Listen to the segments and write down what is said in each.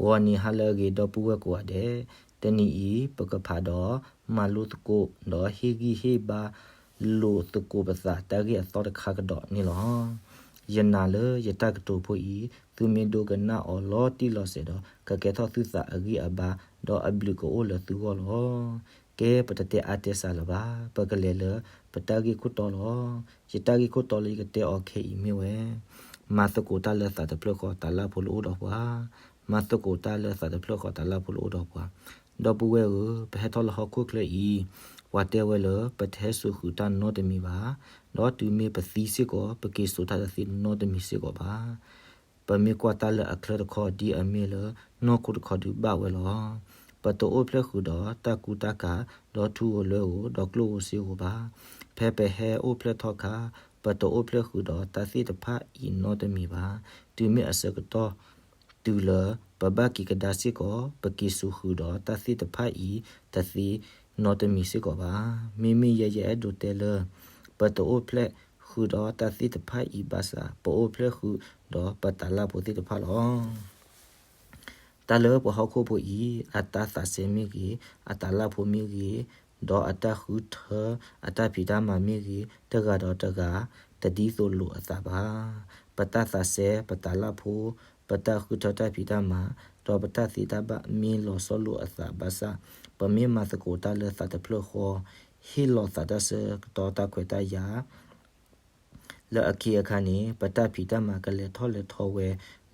ဂီၤနံၤဟါလၢအဂ့ၤ ဒီပုၢ်ဝဲၢ်ကိးဂၤဒဲး, တနံၤအံၤ ပကဖးဒီး မၤလိသကိး ဒီးဟ့ၣ်ဂံၢ်ဟ့ၣ်ဘါလိာ်သကိးပသး တၢ်ဂ့ၢ်အသီတခါကဒီးန့ၣ်လီၤ. ယနာ်လၢယတၢ်ကတိၤဖိအံၤ သုမ့ၢ်ဒိကနၣ်အီၤလီၤတံၢ်လီၤဆဲးဒီး ကကဲထီၣ်သုသးအဂံၢ်အဘါ ဒီးအဘျုးကအိၣ်လၢသုဂီၢ်လီၤ. ကဲ ပတတဲအါတဲစှၤလၢၤဘၣ်, ပကလဲၤလၢပတၢ်ဂ့ၢ်ခိၣ်တီလီၤ. ယတၢ်ဂ့ၢ်ခိၣ်တီလၢယကတဲအီၤခဲအံၤမ့ၢ်ဝဲ မၤသကိးတၢ်လၢသးတဖျၢၣ်ဃီ တၤလၣ်ဖိလၢအိၣ်ဒီးပှၤ, မၤသကိးတၢ်လၢသးတဖျၢၣ်ဃီ တၤလၣ်ဖိလၢအိၣ်ဒီးပှၤ. ဒီပုၢ်ဝဲၢ်ဧၢ, ပဟဲထီၣ်လၢဟီၣ်ခိၣ်ချၢအံၤ, ပှၤတဲဝဲလၢပတဟဲစိာ်ဃုာ်တၢ်နီတမံၤဘၣ်, ဒီးတုၤမ့ၢ်ပသံစ့ၢ်ကီး ပက့ၤစိာ်တၢ်တသ့နီတမံၤစ့ၢ်ကီးဘၣ်. ပမ့ၢ်ကွၢ်တၢ်လၢအချၢတခီ ဒ်အမ့ၢ်လၢနီၢ်ခိတခီဒုးဘၣ်ဝဲလီၤ. ပတအိၣ်ဖျဲၣ်ဃုာ်ဒီးတၢ်ကူတၢ်ကၤ ဒီးထူဧိၤလွဲဧိၤ ဒီးကျိၣ်ဧိၤစ့ဧိၤဘၣ်. ဖဲပဟဲအိၣ်ဖျဲၣ်ထီၣ်အခါ ပတအိၣ်ဖျဲၣ်ဃုာ်ဒီးတၢ်သ့ၣ်တဖၣ်အံၤနီတမံၤဘၣ်. တုၤမ့ၢ်အဆၢကတီၢ် တုၤလၢပဘၣ်က့ၤကဒါစ့ၢ်ကီး ပက့ၤစိာ်ဃုာ်ဒီးတၢ်သ့ၣ်တဖၣ်အံၤတသ့နီတမံၤစ့ၢ်ကီးဘၣ်. မ့မ့ၢ်ယဲယအဲၣ်ဒိးတဲလၢ ပတအိၣ်ဖျဲၣ်ဃုာ်ဒီးတၢ်သ့ၣ်တဖၣ်အံၤဘၣ်ဆၣ် ပအိၣ်ဖျဲၣ်ဃုာ်ဒီးပတၤလၣ်ဖိသ့ၣ်တဖၣ်လီၤ. တၢ်လၢပှၤဟီၣ်ခိၣ်ဖိအံၤ အတၢ်သးစဲမ့ၢ်ဂ့ၤ, အတၤလၣ်ဖိမ့ၢ်ဂ့ၤ, ဒီးအတၢ်ဃုထၢ အတၢ်ဖံးတၢ်မၤမ့ၢ်ဂ့ၤ, တဂၤဒီးတဂၤ တဒ်သိးလိာ်အသးဘၣ်. ပတၢ်သးစဲ ပတၤလၣ်ဖိ, ပတၢ်ဃုထၢတၢ်ဖံးတၢ်မၤ, ဒီးပတၢ်သ့တၢ်ဘၣ်မ့ၢ်လီၤဆီလိာ်အသးဘၣ်ဆၣ်, ပမ့ၢ်မၤသကိးတၢ်လၢသးတဖျၢၣ်ဃီ, ဟ့ၣ်လီၤသးတၢ်ဆၢကတီၢ်တၢ်ခွဲးတၢ်ယာ် လၢအခံအခါန့ၣ် ပတၢ်ဖံးတၢ်မၤကလဲၤထီၣ်လဲၤထီဝဲ,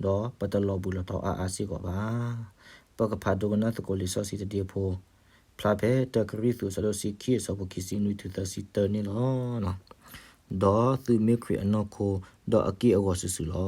ဒီးပတလီၤဘှံးလီၤတီၤအါအါစ့ၢ်ကီးဘၣ်. ပကဖးဒိကနၣ်သကိးလံာ်စီဆှံတဒ့ဖိ, ဖျါဖဲတၢကရံၣ်သူး အဆၢဒိၣ်တဆံခံ အဆၢဖိခံဆံနွံတုၤသၢဆံတၢန့ၣ်လီၤ. ဒီးသုမ့ၢ်ခရံာ်အနီၢ်ခိ, ဒီးအက့ၢ်အဂီၤစုာ်စုာ်လီ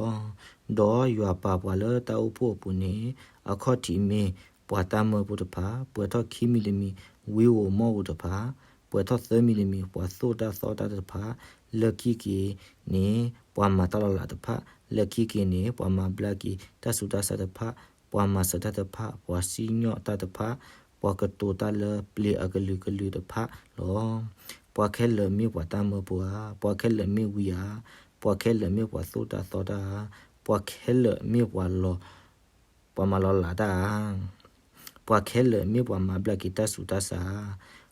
ၤ. ဒီးယွၤပာ်ပှၤလၢတၢ်အိၣ်ဖှိၣ်အပူၤန့ၣ်, အခီၣ်ထံးမ့ၢ်ပှၤတၢ်မၢဖိတဖၣ်, ပှဲၤထီၣ်ခံမံၤတမံၤ ဝံဧိၤမီၣ်ဧိၤတဖၣ်, ပှဲၤထီၣ်သၢမံၤတမံၤ ပှၤသိၣ်တၢ်သီတၢ်တဖၣ်, လၢခံက့ၤန့ၣ် ပှၤမၤတၢ်လီၤလးတဖၣ်, လၢခံက့ၤန့ၣ် ပှၤမၤဘျါက့ၤတၢ်ဆူးတၢ်ဆါတဖၣ်, ပှၤမၤစၢၤတၢ်တဖၣ်, ပှၤစံၣ်ညီၣ်တၢ်တဖၣ်, ပှၤကတိၤတၢ်လၢပျ့ၤအကလုာ်ကလုာ်တဖၣ်လီၤ. ပှၤခဲလၢာ်မ့ၢ်ပှၤတၢ်မၢဖိဧါ, ပှၤခဲလၢာ်မ့ၢ်ဝံဧါ, ပှၤခဲလၢာ်မ့ၢ်ပှၤသိၣ်တၢ်သီတၢ်ဧါ, ပှၤခဲလၢာ်မ့ၢ်ပှၤလီၤ ပှၤမၤလီၤလးတၢ်ဧါ, ပှၤခဲလၢာ်မ့ၢ်ပှၤမၤဘျါက့ၤတၢ်ဆူးတၢ်ဆါဧါ,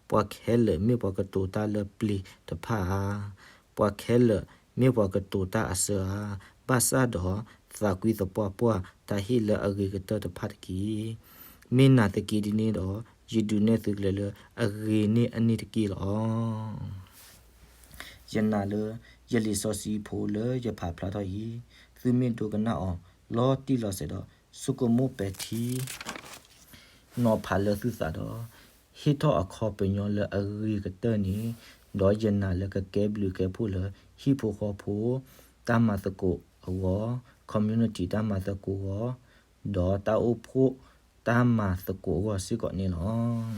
ပှၤခဲလၢာ်မ့ၢ်ပှၤကတိၤတၢ်လၢပျ့ၤတဖၣ်ဧါ, ပှၤခဲလၢာ်မ့ၢ်ပှၤကတိၤတၢ်အဆၢဧါ, ဘၣ်ဆၣ်ဒီးသးကွံသပှၢ်ပှၢ်တၢ်ဟ့ၣ်လၢအဂ့ၤကတၢၢ်တဖၣ်တက့ၢ်. မ့ၢ်နာ်သက့ဒ်န့ၣ်ဒီး ယဒုးနဲၣ်သုကလဲၤလၢအဂ့ၤန့ၢ်အန့ၣ်တက့ၢ်လီၤ. ယနာ်လၢယလံာ်စီဆှံဖိလၢယဖးဖျါထီၣ်အံၤ, သုမ့ၢ်ဒိကနၣ်အီၤလီၤတံၢ်လီၤဆဲးဒီး ဆိကမိၣ်ပဲာ်ထံနီၤဖးလၢသုသးဒီး ဟ့ၣ်ထီၣ်အခီပညီလၢအဂ့ၤကတၢၢ်န့ၣ်, ဒီးယနာ်လၢကကဲဘျုးကဲဖှိၣ်လၢဟံၣ်ဖိဃီဖိ, တၢ်မၤသကိးအဂီၢ်, community တၢ်မၤသကိးအဂီၢ်, ဒီးတၢ်အိၣ်ဖှိၣ်တၢ်မၤသကိးအဂီၢ်စ့ၢ်ကီးန့ၣ်လီၤ.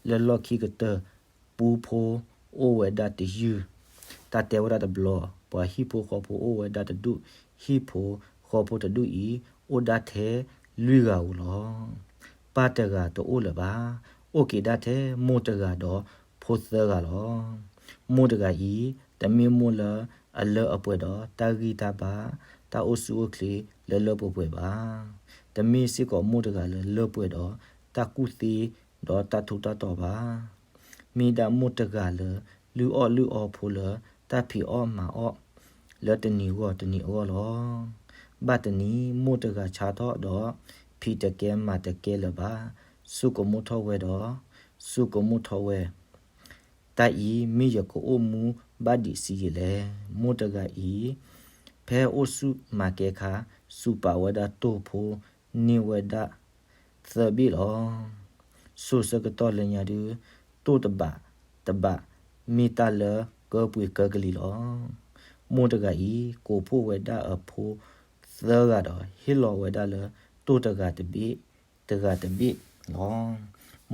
လၢလီၢ်ခံကတၢၢ် ပူဖိအိၣ်ဝဲဒၣ်တယုၢ်, တၢ်တဲဝဲဒၣ်တဘျီ, ပှၤဟံၣ်ဖိဃီဖိအိၣ်ဝဲဒၣ်တဒူၣ်, ဟံၣ်ဖိဃီဖိတဒူၣ်အံၤ အိၣ်ဒၣ်ထဲလွံၢ်ဂၤဧိၤလီၤ. ပၢ်တဂၤတအိၣ်လၢၤဘၣ်, အိၣ်က့ၤဒၣ်ထဲမိၢ်တဂၤဒီးဖိသၢဂၤလီၤ. မိၢ်တဂၤအံၤ တမ့ၢ်မိၢ်လၢအလၢအပှဲၤဒီးတၢ်ဂံၢ်တၢ်ဘါ, တၢ်အိၣ်ဆူၣ်အိၣ်ချ့လၢလၢပှဲၤပှဲၤဘၣ်. တမ့ၢ်စ့ၢ်ကီးမိၢ်တဂၤလၢလၢပှဲၤဒီးတၢ်ကူၣ်သ့ဒီးတၢ်ထူးတၢ်တီၤဘၣ်. မ့ၢ်ဒၣ်မိၢ်တဂၤလၢ လုၢ်အီၣ်လုၢ်အီဖိလၢတၢ်ဖံးအီၣ်မၤအီၣ်လၢတနံၤဂီၢ်တနံၤအဂီၢ်လီၤ. ဘၣ်တနံၤ မိၢ်တဂၤဆါထီၣ်ဒီး ဖံးတကဲမၤတကဲလၢၤဘၣ်. ဆိကမိၣ်ထီၣ်ဝဲဒီး ဆိကမိၣ်ထီၣ်ဝဲ, တၢ်အံၤမ့ၢ်ယကအိၣ်မူဘၣ်ဒံးဆံးယံာ်လဲၣ်. မိၢ်တဂၤအံၤ ဖဲအိၣ်ဆူၣ်မၤကဲခါ စူးပာ်ဝဲဒၣ်တိၢ်ဖိန့ၢ်ဝဲဒၣ်သၢဘ့ၣ်လီၤ. ဆိဆၢကတီၢ်လၢညါဒုး တိၢ်တဘးတဘး မ့ၢ်တၢ်လၢကၢပှ့ၤကၢကလံၤလီၤ. မိၢ်တဂၤအံၤ ကိးဖှိၣ်ဝဲဒၣ်အဖိသၢဂၤဒီး ဟ့ၣ်လီၤဝဲဒၣ်လၢတိၢ်တဂၤတဘ့ၣ် တဂၤတဘ့ၣ်လီၤ.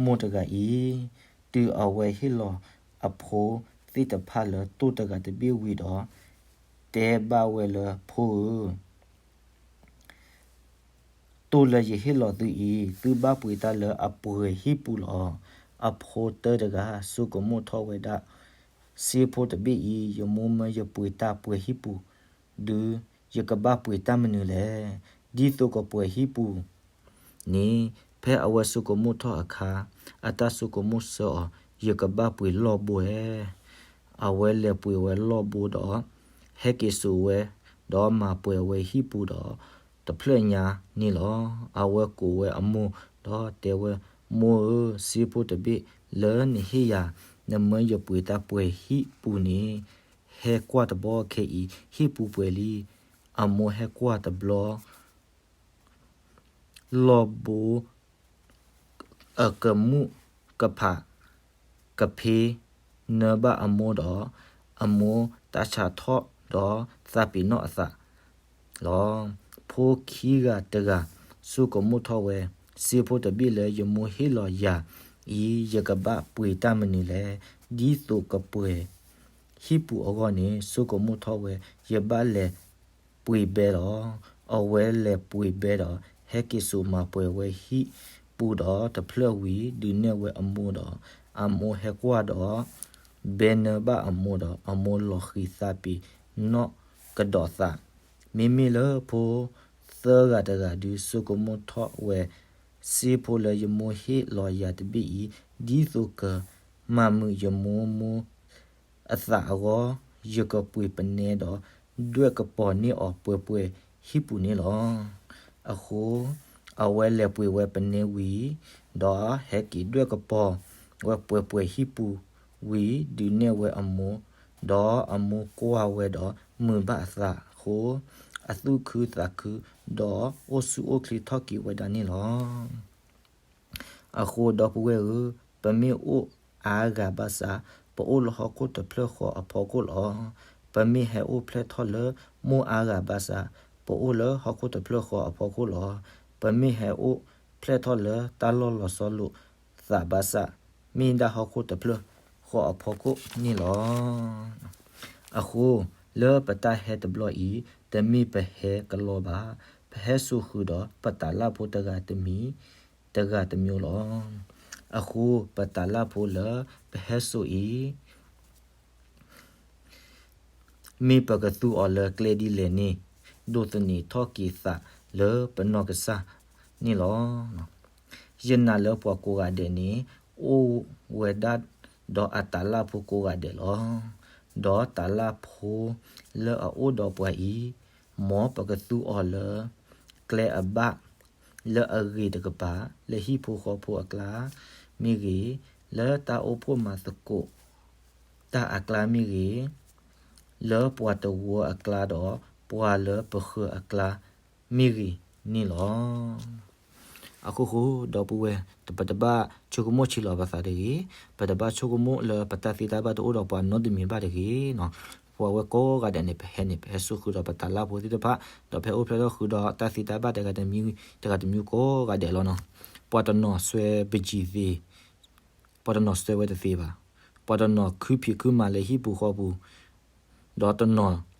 မိၢ်တဂၤအံၤ တုၤအဝဲဟ့ၣ်လီၤအဖိသ့ၣ်တဖၣ်လၢတိၢ်တဂၤတဘ့ၣ်ဝံၤဒီး တဲဘၣ်ဝဲလၢ ဖိဧၢ တိၢ်လၢယဟ့ၣ်လီၤသုအံၤ သုဘၣ်ပှ့ၤတၢ်လၢအပှဲၤဟံၣ်ပူၤလီၤ. အဖိတၢတဂၤ ဆိကမိၣ်ထီၣ်ဝဲဒၣ်, စ့ဖိတဘ့ၣ်အံၤ ယမိၢ်မၢယပှ့ၤတၢ်ပှဲၤဟံၣ်ပူၤ, ဒုးယကဘၣ်ပှ့ၤတၢ်မနုၤလဲၣ်. ဒ်သိးကပှဲၤဟံၣ်ပူၤ န့ၣ်, ဖဲအဝဲဆိကမိၣ်ထီၣ်အခါ, အတၢ်ဆိကမိၣ်ဆၢအီၤ, ယကဘၣ်ပှ့ၤလီၢ်ဘိဧါ. အဝဲလဲၤပှ့ၤဝဲလီၢ်ဘိဒီး ဟဲက့ၤစိာ်ဝဲ, ဒီးမၤပှဲၤဝဲဟံၣ်ပူၤဒီး တဖျၢၣ်ညါန့ၣ်လီၤ. အဝဲကိးဝဲအမိၢ်ဒီးတဲဝဲ, မိၢ်ဧၢ, စ့ဖိတဘ့ၣ်လၢနဟ့ၣ်ယၤ, နမၢယပှ့ၤတၢ်ပှဲၤဟံၣ်ပူၤန့ၣ်, ဟဲကွၢ်တဘျီခဲအံၤ ဟံၣ်ပူၤပှဲၤလံ. အမိၢ်ဟဲကွၢ်တဘျီ လီၢ်ဘိ အကမူၣ်ကဖးကဖ့နၢဘၣ်အမိၢ်ဒီး အမိၢ်တၢ်ဆါထီၣ်ဒီးသးပ့ၤနီၣ်အသးလီၤ. ဖိခံဂၤတဂၤ ဆိကမိၣ်ထီၣ်ဝဲ, စ့ဖိတဘ့ၣ်လၢယမိၢ်ဟ့ၣ်လီၤယၤအံၤ ယကဘၣ်ပှ့ၤတၢ်မနုၤလဲၣ်. ဒ်သိးကပှဲၤဟံၣ်ပူၤအဂီၢ်န့ၣ် ဆိကမိၣ်ထီၣ်ဝဲ, ယဘၣ်လဲၤပှ့ၤဘဲလီၤ. အဝဲလဲၤပှ့ၤဘဲဒီး ဟဲက့ၤစိာ်မၤပှဲၤဝဲဟံၣ်ပူၤဒီးတဖျၢၣ်ဝံၤ ဒုးနဲၣ်ဝဲအမိၢ်ဒီး အမိၢ်ဟဲကွၢ်ဒီး ဘဲနၢဘၣ်အမိၢ်ဒီး အမိၢ်လီၤဃံၤသးပ့ၤနီၣ်ကဒီးသး. မ့မ့ၢ်လၢဖိသၢဂၤတဂၤဒုး ဆိကမိၣ်ထီၣ်ဝဲ, စ့ဖိလၢယမိၢ်ဟ့ၣ်လီၤယၤတဘ့ၣ်အံၤ ဒ်သိးကမၤမုာ်ယမိၢ်မိၢ်အသးအဂီၢ်, ယကပှ့ၤပနဲဒီး ဒွဲၣ်ကပီၤန့ၢ်အီၤပှဲၤပှဲၤဟံၣ်ပူၤန့ၣ်လီၤ. အဃိ အဝဲလဲၤပှ့ၤဝဲပနဲဝံၤ, ဒီးဟဲက့ၤဒွဲၣ်ကပီၤဝဲပှဲၤပှဲၤဟံၣ်ပူၤဝံၤ ဒုးနဲၣ်ဝဲအမိၢ်, ဒီးအမိၢ်ကွၢ်ဝဲဒီး မုာ်ဘၣ်အသးအဃိ, အသူၣ်ခုသးခု, ဒီးအိၣ်ဆူၣ်အိၣ်ချ့ထီၣ်က့ၤဝဲဒၣ်န့ၣ်လီၤ. အဃိဒီပုၢ်ဝဲၢ်ဧၢ, ပမ့ၢ်အိၣ်အါဂၤဘၣ်ဆၣ်, ပအိၣ်လၢဟီၣ်ခိၣ်တဖျၢၣ်ဃီအဖီခိၣ်လီၤ. ပမ့ၢ်ဟဲအိၣ်ဖျဲၣ်ထီၣ်လၢမိၢ်အါဂၤဘၣ်ဆၣ်, ပအိၣ်လၢဟီၣ်ခိၣ်တဖျၢၣ်ဃီအဖီခိၣ်လီၤ. ပမ့ၢ်ဟဲအိၣ်ဖျဲၣ်ထီၣ်လၢတၢ်လီၢ်လီၤဆီလိာ်သးဘၣ်ဆၣ်, မ့ၢ်ဒၣ်ဟီၣ်ခိၣ်တဖျၢၣ်ဃီအဖီခိၣ်န့ၣ်လီၤ. အဃိ, လၢပတၢ်ဟဲတဘျီအံၤ, တမ့ၢ်ပဟဲကလီဘၣ်. ပဟဲစိာ်ဃုာ်ဒီးပတၤလၣ်ဖိတဂၤတမံၤ, တဂၤတမံၤလီၤ. အဃိ, ပတၤလၣ်ဖိလၢပဟဲစိာ်အံၤ မ့ၢ်ပကသူအီၤလၢကျဲဒ်လဲၣ်န့ၣ်, ဒိးသန့ၤထီၣ်က့ၤသးလၢပနီၢ်ကစၢ်န့ၣ်လီၤ. ယနာ်လၢပှၤကိးဂၤဒဲးန့ၣ် အိၣ်ဝဲဒၣ်ဒီးအတၤလၣ်ဖိကိးဂၤဒဲးလီၤ. ဒီးတၤလၣ်ဖိလၢအအိၣ်ဒီးပှၤအံၤ, မ်ပကသူအီၤလၢကျဲအဘၣ် လၢအဂ့ၤတကပၤ, လၢဟံၣ်ဖိဃီဖိအကျါမ့ၢ်ဂ့ၤ, လၢတၢ်အိၣ်ဖှိၣ်မၤသကိးတၢ်အကျါမ့ၢ်ဂ့ၤ, လၢပှၤတဝၢအကျါဒီး ပှၤလၢပဃၢၤအကျါမ့ၢ်ဂ့ၤန့ၣ်လီၤ. အဃိဃိ ဒီပုၢ်ဝဲၢ်, ပတဘၣ်ဆိကမိၣ်ဆံးလီၤပသးတဂ့ၤ, ပတဘၣ်ဆိကမိၣ်လၢပတၢ်သ့တၢ်ဘၣ်တအိၣ်ဒီးပှၤနီတမံၤဘၣ်တဂ့ၤ. ပဝဲကိးဂၤဒဲးန့ၣ် ပဟဲန့ၣ် ပဟဲစိာ်ဃုာ်ဒီးပတၤလၣ်ဖိသ့ၣ်တဖၣ်, ဒီးပဟဲအိၣ်ဖျဲၣ်ထီၣ်ဃုာ်ဒီးတၢ်သ့တၢ်ဘၣ်တဂၤတမံၤ, တဂၤတမံၤကိးဂၤဒဲးလီၤနီၤ. ပှၤတနီၤစွဲပကံၤသ့, ပှၤတနီၤစွဲဝဲတသ့ဘၣ်, ပှၤတနီၤခုဖံးခုမၤလၢဟံၣ်ပူၤဃီပူၤ, ဒီးတနီၤ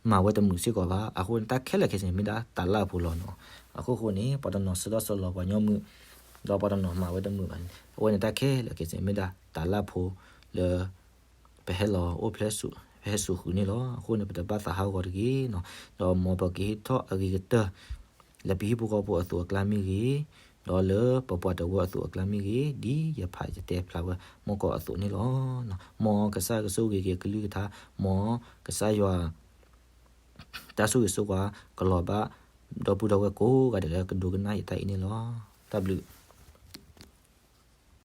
မၤဝဲတမုာ်စ့ၢ်ကီးဘၣ်. အဃိန့ၣ် တၢ်ခဲလၢာ်ခဲဆ့န့ၣ် မ့ၢ်ဒၣ်တၤလၣ်ဖိလီၤနီၤ. အဃိဃိန့ၣ် ပှၤတနီၤဆၢထီၣ်ဆၢလီၤပှၤကညီမုာ်, ဒီးပှၤတနီၤမၤဝဲတမုာ်ဘၣ်န့ၣ်, အဝဲန့ၣ်တၢ်ခဲလၢာ်ခဲဆ့န့ၣ် မ့ၢ်ဒၣ်တၤလၣ်ဖိလၢ ပဟဲလီၤအိၣ်ဖျဲၣ်, ပဟဲစိာ်ဃုာ်န့ၣ်လီၤ. အဃိန့ၣ် ပတဘၣ်သးဟးဂီၤတဂ့ၤနီၤ. ဒီးမ်ပကဟ့ၣ်ထီၣ်အဂ့ၤကတၢၢ် လၢပဟံၣ်ဖိဃီဖိအသိးအကျါမ့ၢ်ဂ့ၤ, ဒီးလၢပပှၤတဝၢအသိးအကျါမ့ၢ်ဂ့ၤ, ဒ်ယဖးယတဲဖျါဝဲမုၢ်ကီၢ်အသိးန့ၣ်လီၤ. မ်ကစၢ်ကဆိၣ်ဂ့ၤက့ၤအကလုၢ်ကထါ, မ်ကစၢ်ယွၤ တၢ်ဆိၣ်ဂ့ၤဆိၣ်ဝါကလီၤဘၣ် ဒီပုၢ်ဒီဝဲၢ်ကိးဂၤဒဲးလၢကဒိကနၣ်ယတၢ်အံၤန့ၣ်လီၤ. တၢ်ဘျုး